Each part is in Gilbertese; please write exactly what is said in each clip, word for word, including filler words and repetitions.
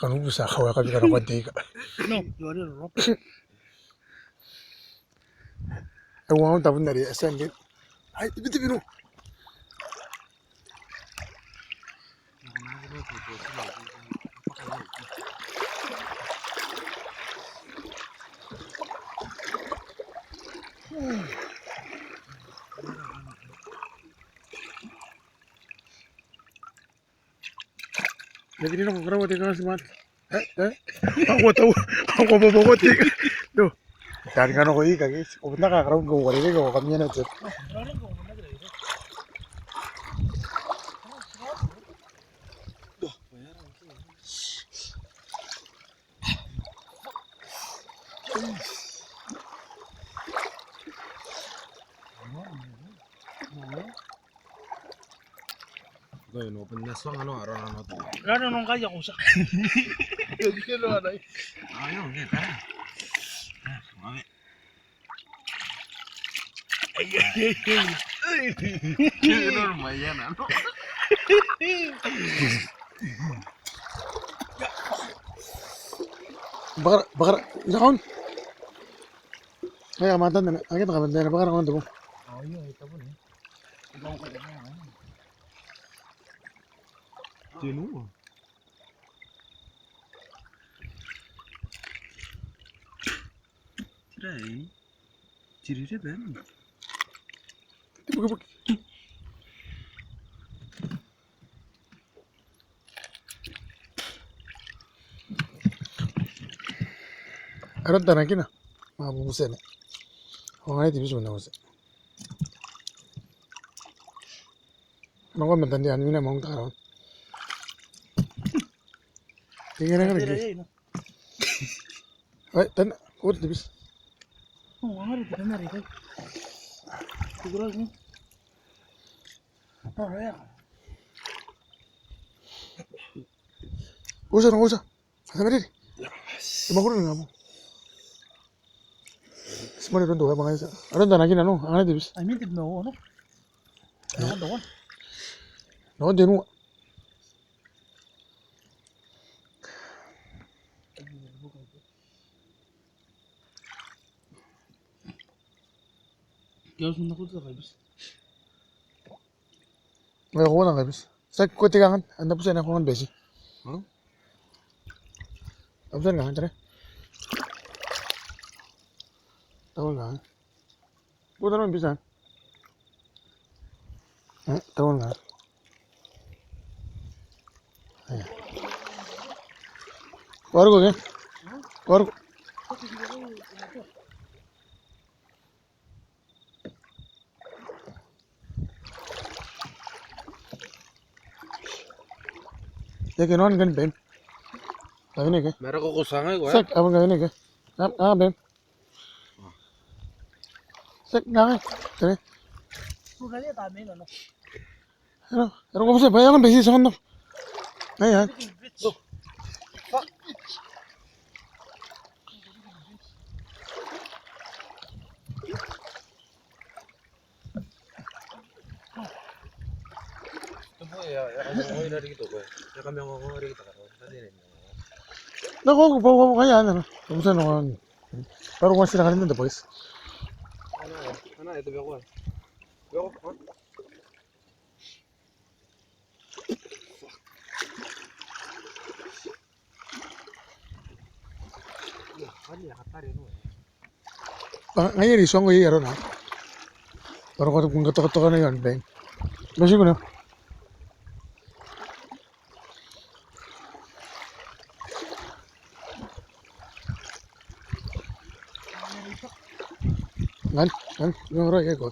Kanu busa kawa kabika na kwan te ika. No, you are wrong. E ua un tabun nari e sendin. Ai, tibi, tibi, no. Nabiri na ko karawa te kanga si mate. Eh, eh. Ako tau, ako bobo ko te. Do. Tari kano ko ika ke. Ko butna ka karawa ko wareke ko kamia na te. Ko e no, bon na suang ano, aro ano. Rano nong kai ako sa. Ayo, ke, tara. Ah, mame. Ai, ai, ai, ai. Kino maiana, no? Bakara, bakara, ina kaun. Ai, a matan nana, ake taka matan nana, bakara kaun tabo. Ayo, ai, tabo ne. Tino. Tira e. Tiri te ben. Tibukibuki. Aron tanakina. Ma bubusene. Ongai tibi sumna buse. Nako mentan dia ni na mong taro. Tingere ngere ki. Ai, tan, ko te bis. Oh, ngare te ngare te. Tugura ni. Oh, ya. Usa, usa. Asa meriri. Ima kuru ni ngamo. Simone rondo wa bangaisa. Aron tanakina no, angana te bis. Ai min te no, no. No, no. No, de no. Ia, usun na kutu kai bis. Mai ko na kai bis. Sa ko te kangan, anda busa na ko ngan besi. Hmm? Anda busa na kangan tare. Tawon kangan. Buta non bisa. Eh, tawon nga. Eh. Waru ko ke? Waru ko. Ia ke non kan bem. Kawene ke? Mara ko ko sangai ko, eh? Sek, abang kawene ke? Ab-, abang bem. Sek, ngai. Tene. Ano, ano ko busa, baya ngan besi sangan no. Ai, ai. Nako, ko, ko, ko, kaya na. Ko busa no. Baru ko sira kalin da boys. Ana, ana, ito beko. Beko, ha? Ba, ngai e ri songo i arona. Toro ko kun ka tokatoka na ian beng. Masi kuna. Ngan, ngan, ngan ora ke ko.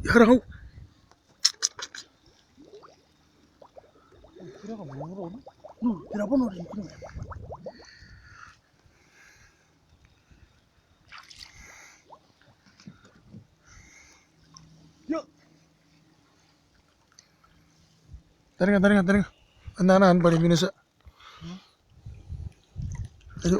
Ia rau. Taringa, taringa, taringa. Ana, ana, an bari minisa. Ayo.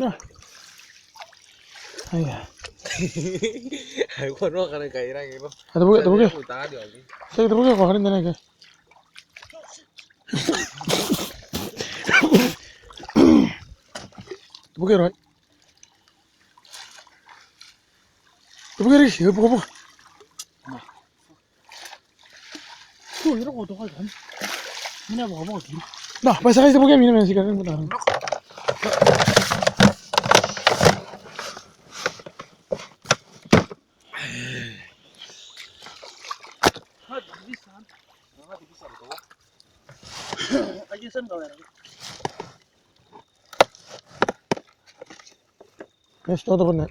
Ia. Aia. Ai, ko noora ngkai e rangi ni bo. A, te buke, te buke. Ko taari, okay. Te, te buke, ko karin teuana ke. Te buke raoi. Te buke riki, e buka, buka. Ko ira ko toka kan. Mina buka, buka. Na, bwa e a tia kai te buke, mina, mina, ti karin buka. Yes, todo bene.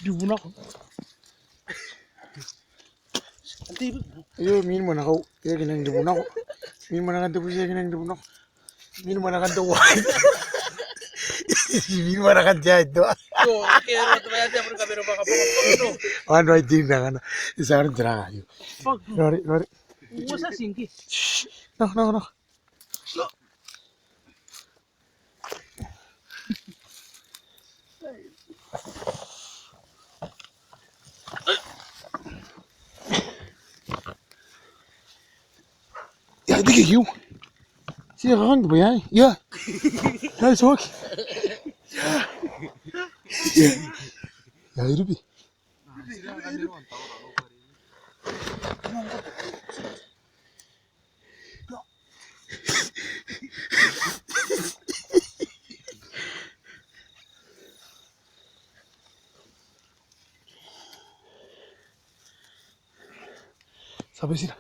Ribu nako. Aio, min mwanakau, e aki nang ribu nako. Min mwanakan te buti, e aki nang ribu nako. Min mwanakan te uai. Min mwanakan te aito. Wan rai tin nangana. Isa arin te ranga aio. Rori, rori. Shh. No, no, no. Ia, e tiki kiu. Ti a kakang te bwai aei. Ia. Ia, e toki. Ia. Ia, e rubi. Sabesira.